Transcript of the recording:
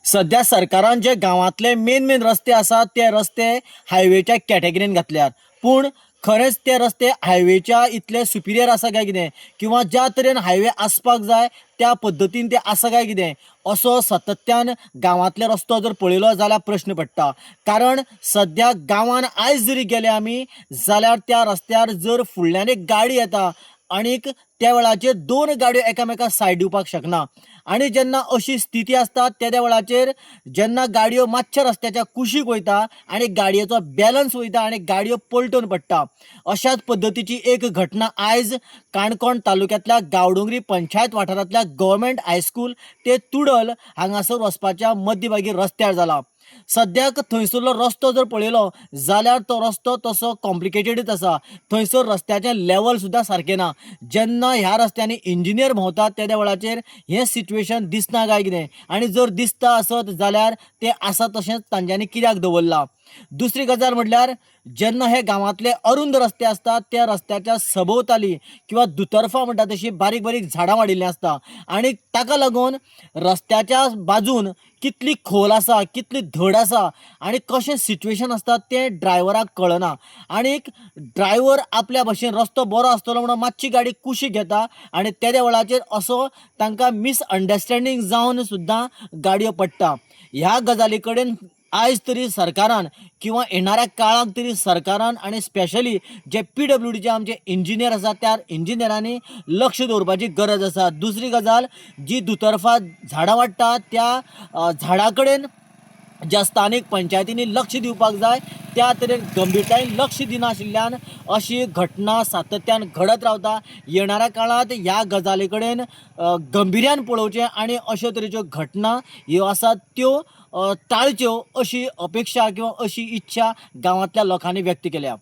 सध्या सरकारान जे गांवांतले मेन मेन रस्ते आसात ते रस्ते हायवेच्या कॅटेगरीन घातल्यात, पूण खरेंच ते रस्ते हायवेच्या इतले सुपिरियर आसा काय कितें, किंवा ज्या तरेन हायवे आसपाक जाय त्या पद्दतीन ते आसा काय कितें, असो सातत्यान गांवांतले रस्तो जर पळयलो जाल्यार प्रश्न पडटा. कारण सद्या गांवान आयज जरी गेले आमी जाल्यार त्या रस्त्यार जर फुडल्यान एक गाडी येता आनीक त्या वेळाचेर दोन गाडयो एकामेकाक सायड दिवपाक शकना. आनी जेन्ना अशी स्थिती आसता तेद्या वेळाचेर जेन्ना गाडयो मातशे रस्त्याच्या कुशीक वयता आनी गाडयेचो बॅलन्स वयता आनी गाडयो पलटून पडटा. अशाच पद्दतीची एक घटना आयज काणकोण तालुक्यांतल्या गांवडोंगरी पंचायत वाठारांतल्या गव्हर्मेंट हायस्कूल ते तुडल हांगासर वचपाच्या मध्यभागी रस्त्यार जाला. सद्याक थंयसरलो रस्तो जर पळयलो जाल्यार तो रस्तो तसो कॉम्प्लिकेटेडच आसा. थंयसर रस्त्याचें लेवल सुद्दां सारकें ना. जेन्ना ह्या रस्त्यांनी इंजिनियर भोंवतात तेद्या वेळाचेर हें सिट्युएशन दिसना काय कितें, आनी जर दिसता आसत जाल्यार तें आसा तशेंच तांच्यांनी कित्याक दवरलां. दुसरी गजाल म्हटल्यार जेन्ना हे गांवांतले अरुंद रस्ते आसतात त्या रस्त्याच्या सभोवताली किंवा दुतर्फा म्हणटा तशी बारीक बारीक झाडां वाडिल्लीं आसता आनी ताका लागून रस्त्याच्या बाजून कितली खोल आसा, कितली धड आसा आनी कशें सिट्युएशन आसता तें ड्रायव्हराक कळना. आनीक ड्रायव्हर आपल्या भशेन रस्तो बरो आसतलो म्हणून मातशी गाडी कुशीक घेता आनी तेद्या वेळाचेर असो तांकां मिसअंडरस्टँडींग जावन सुद्दां गाडयो पडटा. ह्या गजाली कडेन आयज तरी सरकारान किंवा येणाऱ्या काळाक तरी सरकारान आनी स्पेशली जे पीडब्ल्यूडीचे आमचे इंजिनियर आसात त्या इंजिनियरांनी लक्ष दवरपाची गरज आसा. दुसरी गजाल, जी दुतर्फा झाडां वाडटा त्या झाडां कडेन ज्या स्थानीक पंचायतींनी लक्ष दिवपाक जाय त्या तरेन गंभीरतायेन लक्ष दिनाशिल्ल्यान अशी घटना सातत्यान घडत रावता. येणाऱ्या काळांत ह्या गजाली कडेन गंभिर्यान पळोवचें आनी अश्यो तरेच्यो घटना ह्यो आसात त्यो टाळच्यो अशी अपेक्षा किंवा अशी इच्छा गांवांतल्या लोकांनी व्यक्त केल्या.